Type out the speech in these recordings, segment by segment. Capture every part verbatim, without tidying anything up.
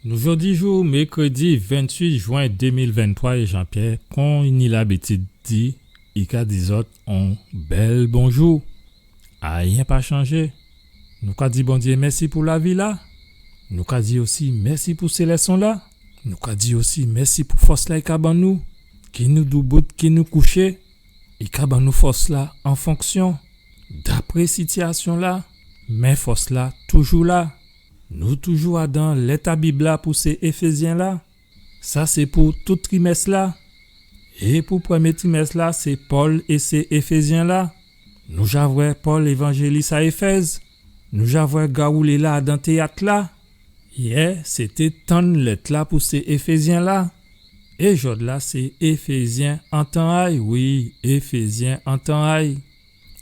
Nou jòdi jou mèkrédi ventuit jwen dé mil venntwa, é Jean-Pierre, kon i ni labitid di, i ka di zòt on bèl bonjou. Ayen pa chanjé. Nou ka di Bondyé mèsi pou lavi-la. Nou ka di osi mèsi pou sé lèson-la. Nou ka di osi mèsi pou fòs-la i ka ban nou. Ki nou doubout, ki nou kouché, i ka ban nou fòs-la an fonksyon, dapré sitiyasyon-la, mé fòs-la toujou la. Nou toujou adan lèt a Bib-la pou sé Éfézyen-la. Sa sé pou tout trimès-la. É pou prèmyé trimès-la, sé Pòl é sé Éfézyen-la. Nou ja vwè Pòl, évanjélis a Éfèz. Nou ja vwè gawoulé-la adan téyat-la. Yè, sété tann lèt-la pou sé Éfézyen-la. É jòdla, sé Éfézyen an tan a-y, wi, Éfézyen an tan a-y.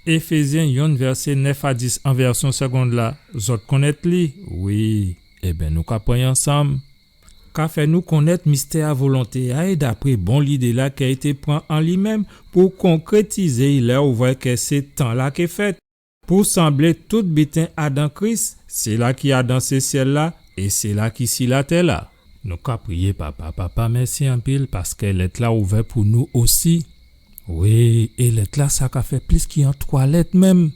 Éfézyen yonn, vèsé nèf a dis an vèsyon Segond-la, zòt konnèt li, wi. Ében, nou ka pran'y ansanm. Ka fè nou konnèt mistè a volonté a-y, é dapré bon lidé-la kè i té pran an li menm pou konkrétizé-y lè ou vwè kè sé tan-la ké fèt. Pou sanblé tout biten adan Kris, sila ki adan sé syèl-la é sila ki si latè-la. Nou ka priyé Papa. Papa, mèsi anpil paskè lèt-la ouvè pou nou osi. Wi, é lèt-la sa ka fè plis ki an twalèt menm.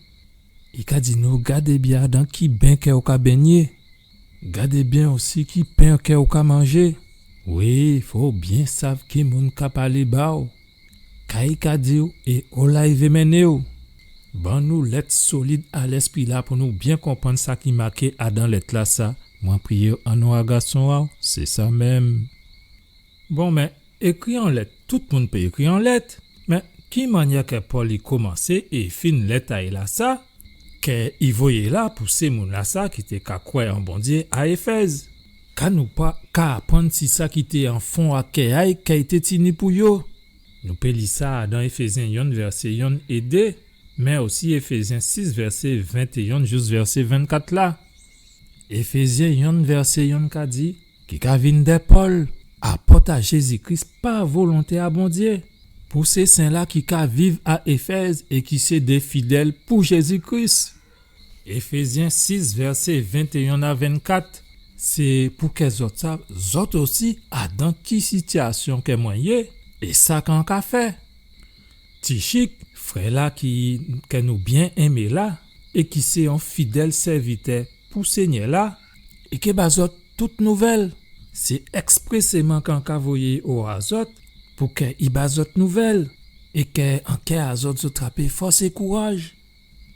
I ka di nou, gadé byen adan ki ben kè ou ka bengné. Gadé byen osi ki pen kè ou ka manjé. Wi, fò ou byen sav ki moun ka palé ba-w, ka i ka di-w é ola i vé mennen-w. Ban nou lèt solid a lèspri-la pou nou byen konprann sa ki maké adan lèt-la sa. Mwen priyé-w an non a Gason a-w, sé sa menm. Bon, mé ékri on lèt, tout moun pé ékri on lèt. Mé ki mannyè kè Pòl i komansé é fin lèt a-y lasa, kè i voyé la pou sé moun-lasa ki té ka kwè an Bondyé a Éfèz? Ka nou pa ka aprann si sa ki té an fon a kè a-y kè i té tini pou yo? Nou pé li sa adan Éfézyen yonn vèsé yonn é dé, mé osi Éfézyen sis vèsé ventéyonn jous vèsé vennkat la. Éfézyen yonn vèsé yonn ka di, ki ka vin dè Pòl, apòt a Jézi Kris pa volonté a Bondyé, pou sé sen-la ki ka viv a Éfèz é ki sé dé fidèl pou Jézi Kris. Éfézyen sis vèsé ventéyonn a vennkat, sé pou kè zòt sa, zòt osi, adan ki sitiyasyon kè mwen yé, é sa k'an ka fè. Tichik, frè-la ki, kè nou byen enmé la, é ki sé on fidèl sèvitè pou Sényè-la, é ké ba zòt tout nouvèl. Sé èksprèsèman k'an ka voyé owa zòt, pou kè i ba zòt nouvèl, é kè an kè a zòt zòt trapé fòs é kouraj.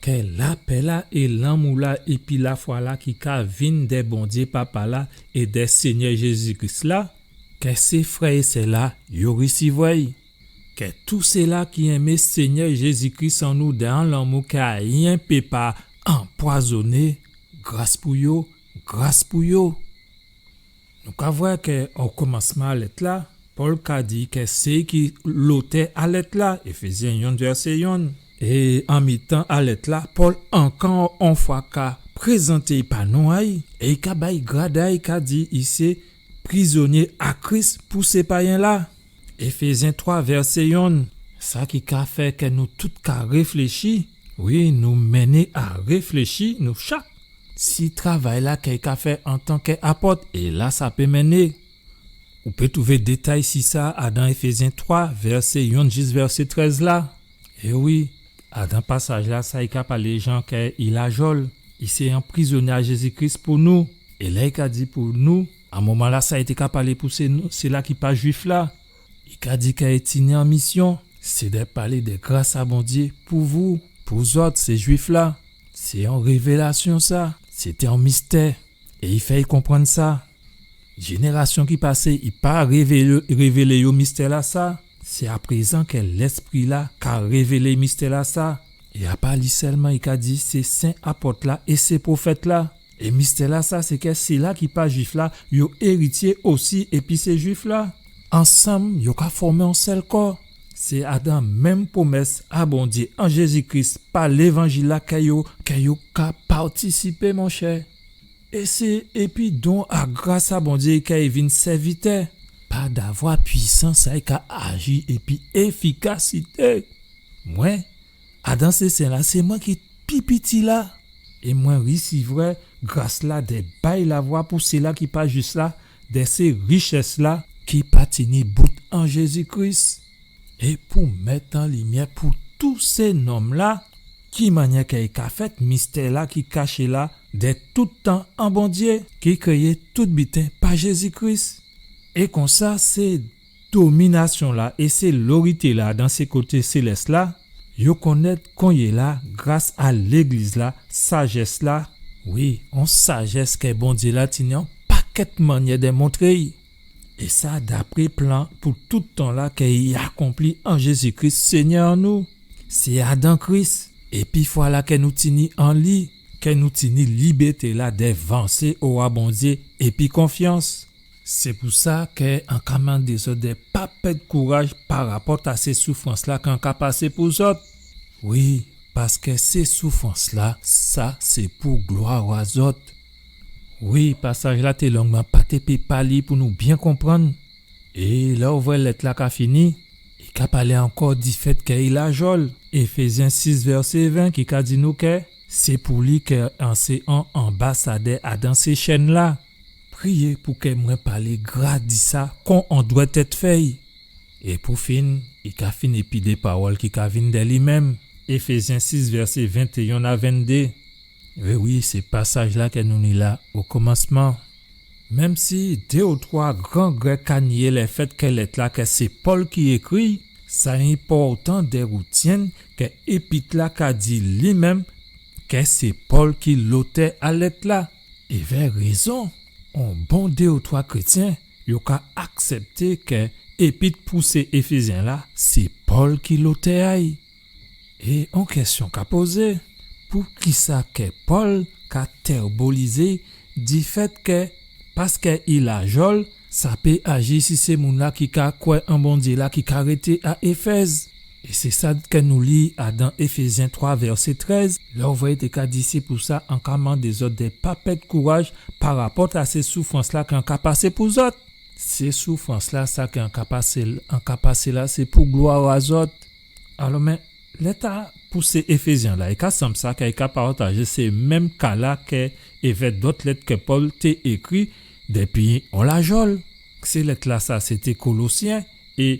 Kè lapè-la é lanmou-la épi lafwa-la ki ka vin dè Bondyé Papa-la é dè Sényè Jézi Kris la, kè sé frè é sè-la yo risivwè-y. Kè tout sila ki enmé Sényè Jézi Kris an nou dè on lanmou kè ayen pé pa anpwazonné, gras pou yo, gras pou yo. Nou ka vwè kè o komansman a lèt-la, Pòl ka di kè sé ki lotè a lèt-la, Éfézyen yonn vèsé yonn. É an mitan a lèt-la, Pòl ankò on fwa ka prézanté-y pa non a-y, é i ka ba-y grad a-y, ka di i sé prizonyé a Kris pou sé payen-la. Éfézyen twa vèsé yonn. Sa ki ka fè kè nou tout ka réfléchi, wi, nou mennen a réfléchi, nou chak, si travay-la kè i ka fè antan kè apòt, é la sa pé mennen. Ou pé twouvé détay si sa adan Éfézyen twa, vèsé yonn jis vèsé trèz la. É wi, adan pasaj-la sa i ka palé jan kè i lajòl, i sé on prizonyé a Jézi Kris pou nou. É la i ka di pou nou, an moman-la sa i té ka palé pou sé nou, sila ki pa Jwif la. I ka di kè i tini on misyon, sé dè palé dè gras a Bondyé pou vou, pou zòt, sé Jwif la. Sé on révélasyon sa, sé té on mistè. É i fè-y konprann sa. Jénérasyon ki pasé, i pa révélé, révélé yo mistè-la sa. Sé aprézan kè Lèspri-la ka révélé mistè-la sa. É a pa li sèlman, i ka di sé sen apòt-la é sé pwofèt-la. É mistè-la sa, sé kè sila ki pa Jwif la, yo érityé osi épi sé Jwif la. Ansanm, yo ka fòmé on sèl kò. Sé adan menm pwomès a Bondyé an Jézi Kris pa lévanjil-la kè yo, kè yo ka patisipé, monchè. É sé épi don a gras a Bondyé kè i vin sèvitè, pa davwa pwisans a-y ka aji épi éfikasité. Mwen, adan sé sen-la, sé mwen ki pi piti la. É mwen risivwè gras-la dè bay lavwa pou sila ki pa Jwif la, dè sé richès-la ki pa tini bout an Jézi Kris. É pou mèt an limyè pou tout sé nonm-la, ki mannyè kè i ka fèt, mistè-la ki kaché la dè tout tan an Bondyé, ki kréyé tout biten pa Jézi Kris. É konsa, sé dominasyon-la é sé lorité-la dan sé koté sélès-la, yo konnèt konyéla gras a légliz-la, sajès-la, wi, on sajès kè Bondyé-la tini on pakèt mannyè dè montré'y. É sa dapré plan pou tout tan-la kè i akonpli an Jézi Kris, Sényè an nou. Sé adan Kris, épi fwa-la kè nou tini an li, kè nou tini libèté-la dè vansé owa Bondyé épi konfyans. Sé pou sa kè an ka mandé zòt dè pa pèd kouraj parapòt a sé soufrans-la k'an ka pasé pou zòt. Wi, paskè sé soufrans-la, sa sé pou glwa a zòt. Wi, pasaj-la té long, mé an pa té pé pa li pou nou byen konprann. É lè ou vwè lèt-la ka fini, i ka palé ankò difèt kè i lajòl. Éfézyen sis vèsé ven ki ka di nou kè sé pou li kè an sé on anbasadè adan sé chèn-la. Priyé pou kè mwen palé gra di sa kon an dwèt èt fè'y. É pou fin, i ka fin épi dé pawòl ki ka vin dè li menm. Éfézyen sis vèsé ventéyen a venndé. Wi, wi, sé pasaj-la kè nou li la o komansman. Menm si dé ou twa gran Grèk ka niyé lèfèt kè lèt-la kè sé Pòl ki ékri, sa enpòtan dè rètyenn kè épit-la ka di li menm kè sé Pòl ki lotè a lèt-la. Èvè rézon, on bon dé ou twa krétyen, yo ka aksèpté kè épit pou sé Éfézyen-la, sé Pòl ki lotè a'y. É on kèsyon ka pozé, poukisa kè Pòl ka tèbolizé difèt kè, paskè i lajòl, sa pé aji si sé moun-la ki ka kwè an Bondyé la ki ka rété a Éfèz? É sé sa kè nou li adan Éfézyen twa vèsé trèz, la ou vwè i té ka di, sé pou sa an ka mandé zòt dè pa pèd kouraj parapòt a sé soufrans-la kè an ka pasé pou zòt. Sé soufrans-la, sa kè an ka pasé, an ka pasé la, sé pou glwa a zòt. Alò, mé lèt-la pou sé Éfézyen-la, i ka sanm sa kè i ka pataje sé menm ka-la kè èvè dòt lèt kè Pòl té ékri dépi on lajòl. Sé lèt-la sa, sé té Kolosyen é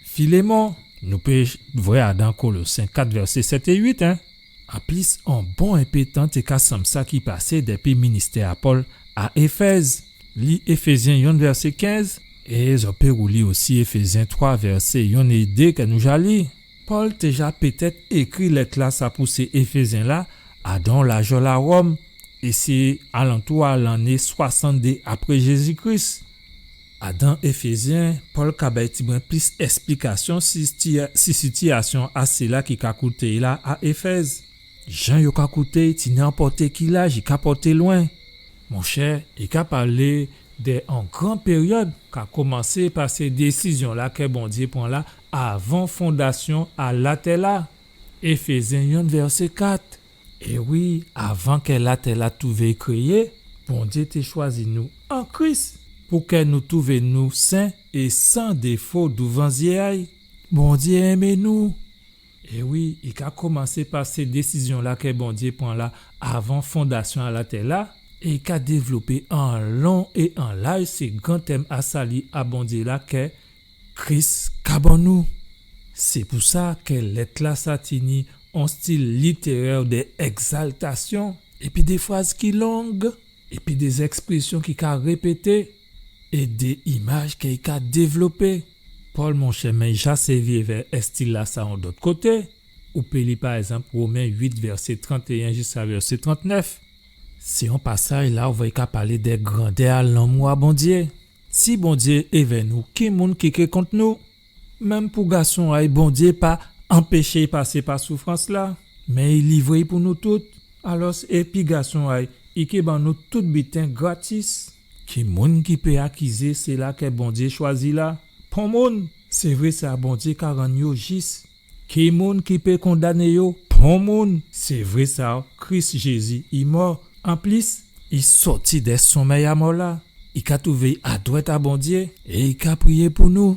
Filémon. Nou pé vwè adan Kolosyen kat vèsé sèt é uit, en. Anplis, on bon enpé tan té ka sanm sa ki pasé dépi ministè a Pòl a Éfèz. Li Éfézyen yonn vèsé kenz, é zò pé wouli osi Éfézyen twa vèsé yonn é dé kè nou ja li. Pòl té ja pétèt ékri lèt-la sa pou sé Éfézyen-la, adan lajòl a Wòm, é sé alantou a lanné swasanndé apré Jézi Kris. Adan Éfézyen, Pòl ka bay tibwen plis èsplikasyon si sitiya-, si sitiyasyon a séla ki ka kouté'y la a Éfèz. Jan yo ka kouté'y, tini on pòté ki laj, i ka pòté lwen. Monchè, i ka palé dè on gran péryòd ka komansé pa sé désizyon-la kè Bondyé pran la avan fondasyon a latè-la. Éfézyen yonn vèsé kat. É wi, avan kè latè-la touvé kréyé, Bondyé té chwazi nou an Kris pou kè nou touvé nou sen é san défo douvan zyé a'y. Bondyé enmé nou. É wi, i ka komansé pa sé désizyon-la kè Bondyé pran la avan fondasyon a latè-la, é i ka dévlopé an lon é an laj sé gran tèm a sali a Bondyé la kè Kris ka ban nou. Sé pou sa kè lèt-la sa tini on stil litérè dè ègzaltasyon, épi dé fraz ki long, épi dé èksprésyon ki ka répété, é dé imaj kè i ka dévlopé. Pòl, monchè, mé ja sèvi èvè èstil-la sa on dòt koté. Ou pé li, pa ègzanp, Women uit, vèsé trantéyen jiska vèsé trantnèf. Sé on pasaj la ou vwè i ka palé dè grandè a lanmou a Bondyé. Si Bondyé èvè nou, ki moun ki ké kont nou? Menm pou gason a'y, Bondyé pa anpéché'y pasé pa soufrans-la, mé i livré'y pou nou tout. Alòs, épi gason a'y, i ké ban nou tout biten gratis. Ki moun ki pé akizé séla kè Bondyé chwazi la? Pon moun. Sé vré sa, Bondyé ka rann yo jis. Ki moun ki pé kondané yo? Pon moun. Sé vré sa, Kris Jézi, i mò. Anplis, i sòti dè sonmèy a mò la. I ka touvé adwèt a Bondyé é i ka priyé pou nou.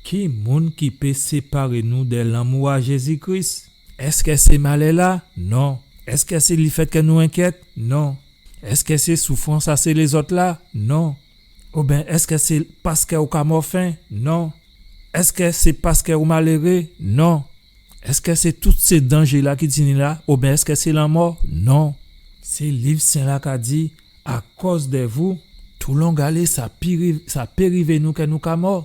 Ki moun ki pé séparé nou dè lanmou a Jézi Kris? Èskè sé malè-la? Non. Èskè sé lèfèt kè nou enkyèt? Non. Èskè sé soufrans a sé lézòt-la? Non. Oben èske sé paskè ou ka mò fen? Non. Èske sé paskè ou maléré? Non. Èske sé tout sé danjé-la ki tini la? Oben èske sé lanmò? Non. Sé Liv Sen-la ka di, akòz dè vou, toulongalé sa pi riv-, sa pé rivé nou kè nou ka mò.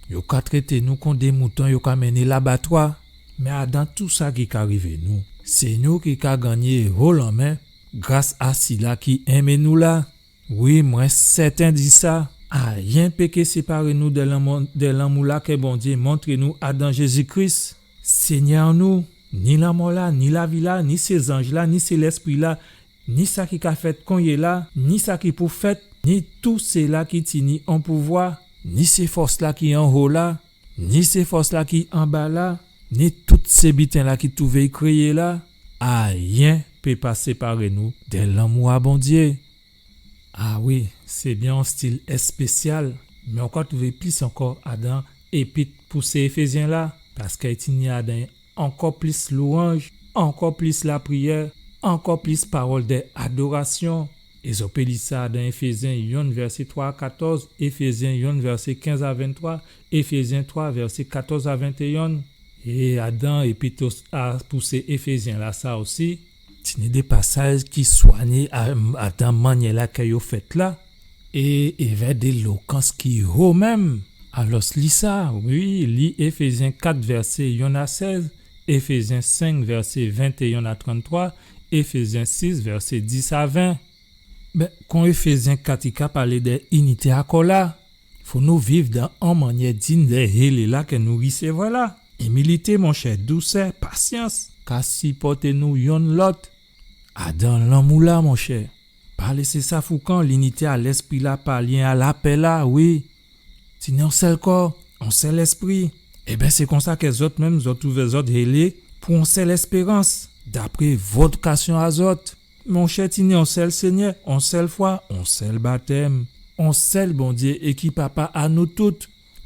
Yo ka trété nou kon dé mouton, yo ka mennen labatwa. Mé adan tou sa ki ka rivé nou, sé nou ki ka gannyé wo lanmen gras a sila ki enmé nou la. Wi, mwen sèten di sa, ayen pé ké séparé nou dè lanmò, dè lanmou-la kè Bondyé montré nou adan Jézi Kris, Sényè nou. Ni lanmò-la, ni lavi-la, ni sé zanj-la, ni sé lèspri-la, ni sa ki ka fèt konyéla, ni sa ki pou fèt, ni tou sila ki tini on pouvwa, ni sé fòs-la ki anwo la, ni sé fòs-la ki anba la, ni tout sé biten-la ki twouvé kréyé la, ayen pé pa séparé nou dè lanmou a Bondyé. A wi, sé byen on stil èspésyal, mé ou ka twouvé plis ankò adan épit pou sé Éfézyen-la, paskè i tini adan ankò plis lwanj, ankò plis lapriyè, ankò plis pawòl dè adorasyon. É zò pé li sa dan Éfézyen yonn, vèsé twa a katòz, Éfézyen yonn, vèsé kenz a venntwa, Éfézyen twa, vèsé katòz a ventéyonn. É adan épit a pou sé Éfézyen-la sa osi, tini dé pasaj ki swanyé a, adan mannyè-la kè yo fèt la, é évè dé lokans ki wo menm. Alòs, li sa, wi, li Éfézyen kat, vèsé yonn a sèz, Éfézyen senk, vèsé ventéyonn a tranntwa, Éfézyen sis, vèsé dis a ven. Ben, kon Éfézyen kat i ka palé dè inité a kò-la, fò nou viv dan on mannyè dign dè hélé-la kè nou risèvwa la. Imilité, monchè, dousè, pasyans, ka sipòté nou yonn lòt. Adan lanmou-la, monchè. Pa lésé sa foukan, linité a lèspri-la pa lyen a lapè-la, wi. Tini on sèl kò, on sèl lèspri. Ében, sé konsa kè zòt menm, zòt ouvè zòt hélé pou on sèl èspérans, dapré vokasyon a zòt. Monchè, tini on sèl Sényè, on sèl fwa, on sèl batèm, on sèl Bondyé é ki Papa a nou tout.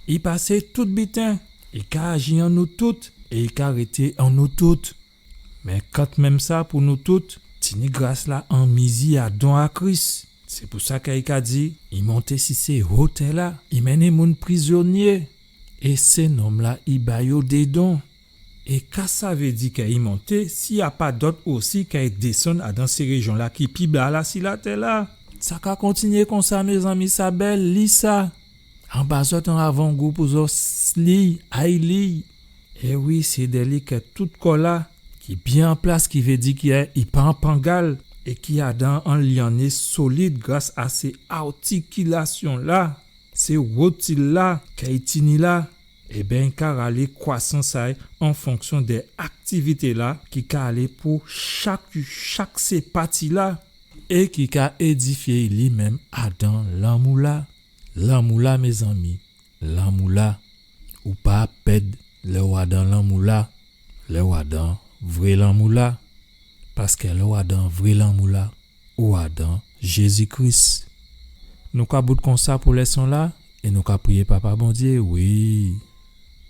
I pasé tout biten, i ka aji an nou tout, é i ka rété an nou tout. Mé kantmenm sa, pou nou tout, tini gras-la an mizi a don a Kris. Sé pou sa kè i ka di, i monté si sé wotè-la, i mennen moun prizonyé, é sé nonm-la, i ba yo dé don. É ka sa vé di kè i monté, si a pa dòt osi kè i désann adan sé réjyon-la ki pi ba la si latè-la? Sa ka kontinyé konsa, mézanmi, sa bèl, li sa. An ba zòt on avangou pou zòt s-, li, ay li. É wi, sé dè li kè tout kò-la ki byen an plas, ki vé di kè i pa an pangal, é ki adan on lyanné solid gras a sé artikilasyon-la, sé wotil-la kè i tini la. Ében, i ka ralé kwasans a'y an fonksyon dè aktivité-la ki ka alé pou chak, chak sé pati-la, é ki ka édifyé li menm adan lanmou-la. Lanmou-la, mézanmi, lanmou-la. Ou pa pèd lè ou adan lanmou-la, lè ou adan vré lanmou-la. Paskè lè ou adan vré lanmou-la, ou adan Jézi Kris. Nou ka bout konsa pou lèson-la, é nou ka priyé Papa Bondyé, wi.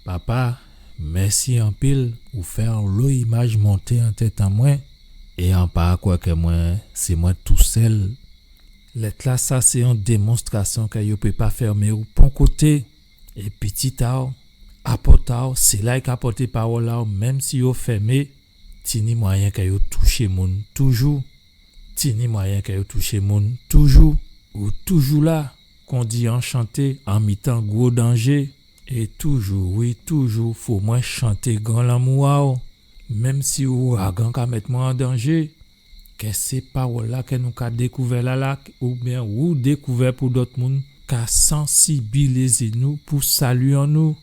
Papa, mèsi anpil, ou fè onlo imaj monté an tèt an mwen, é an pa kwè kè mwen, sé mwen tousèl. Lèt-la sa sé on démonstrasyon kè yo pé pa fèmé ou pon koté. É pitit a'w, apòt a'w, sila i ka pòté pawòl a'w, menm si yo fèmé, tini mwayen kè yo touché moun toujou. Tini mwayen kè yo touché moun toujou. Ou toujou la, kon di an chanté, an mitan gwo danjé. É toujou, wi, toujou, fò mwen chanté gran lanmou a'w. Menm si ouragan ka mèt mwen an danjé, kè sé pawòl-la kè nou ka dékouvè la la, oubyen ou dékouvè pou dòt moun, ka sansibilizé nou pou sali an nou.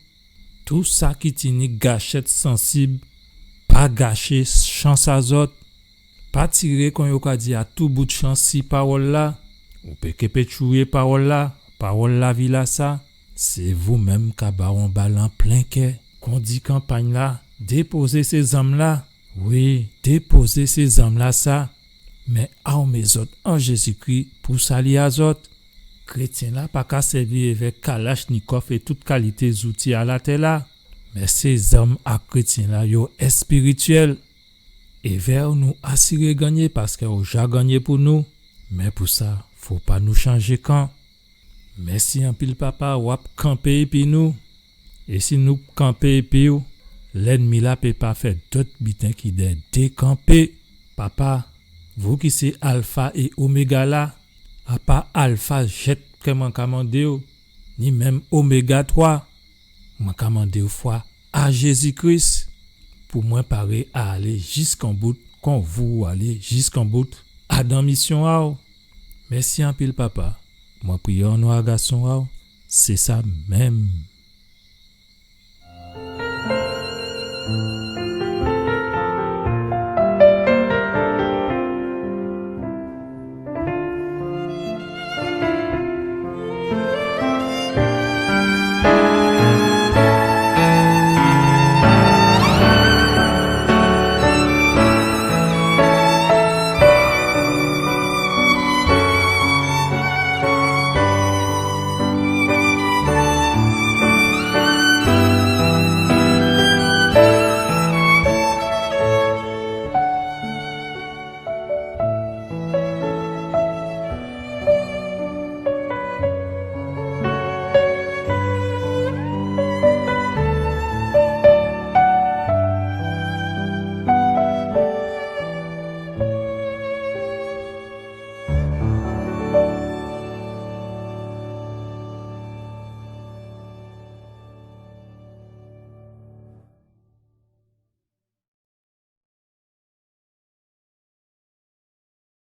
Tou sa ki tini gachèt sansib, pa gaché chans a zòt. Pa tiré, kon yo ka di, a tou bout chans si pawòl-la. Ou pé ké pé tchouyé pawòl-la, pawòl lavi-la sa. Sé vou menm ka ba'w on bal an plen kè. Kon di kanpay-la, dépozé sé zam-la. Wi, dépozé sé zam-la sa. Mé armé zòt an Jézi Kri pou sali a zòt. Krétyen-la pa ka sèvi évè kalachnikòf é tout kalité zouti a latè-la. Mé sé zam a krétyen-la yo èspirityèl. Évè'w nou asiré gannyé paskè ou ja gannyé pou nou. Mé pou sa, fò pa nou chanjé kan. Mèsi anpil, Papa, w ap kanpé épi nou. É si nou kanpé épi w, lènmi-la pé pa fè dòt biten ki dè dékanpé. Papa, vou ki sé Alfa é Oméga-la, a pa Alfa jèt kè mwen ka mandé w, ni menm Oméga twa, mwen ka mandé w fwa a Jézi Kris, pou mwen paré a alé jiskanbout, kon vou alé jiskanbout adan misyon a w. Mèsi anpil, Papa. Mwen priyé an non a Gason a w, sé sa menm.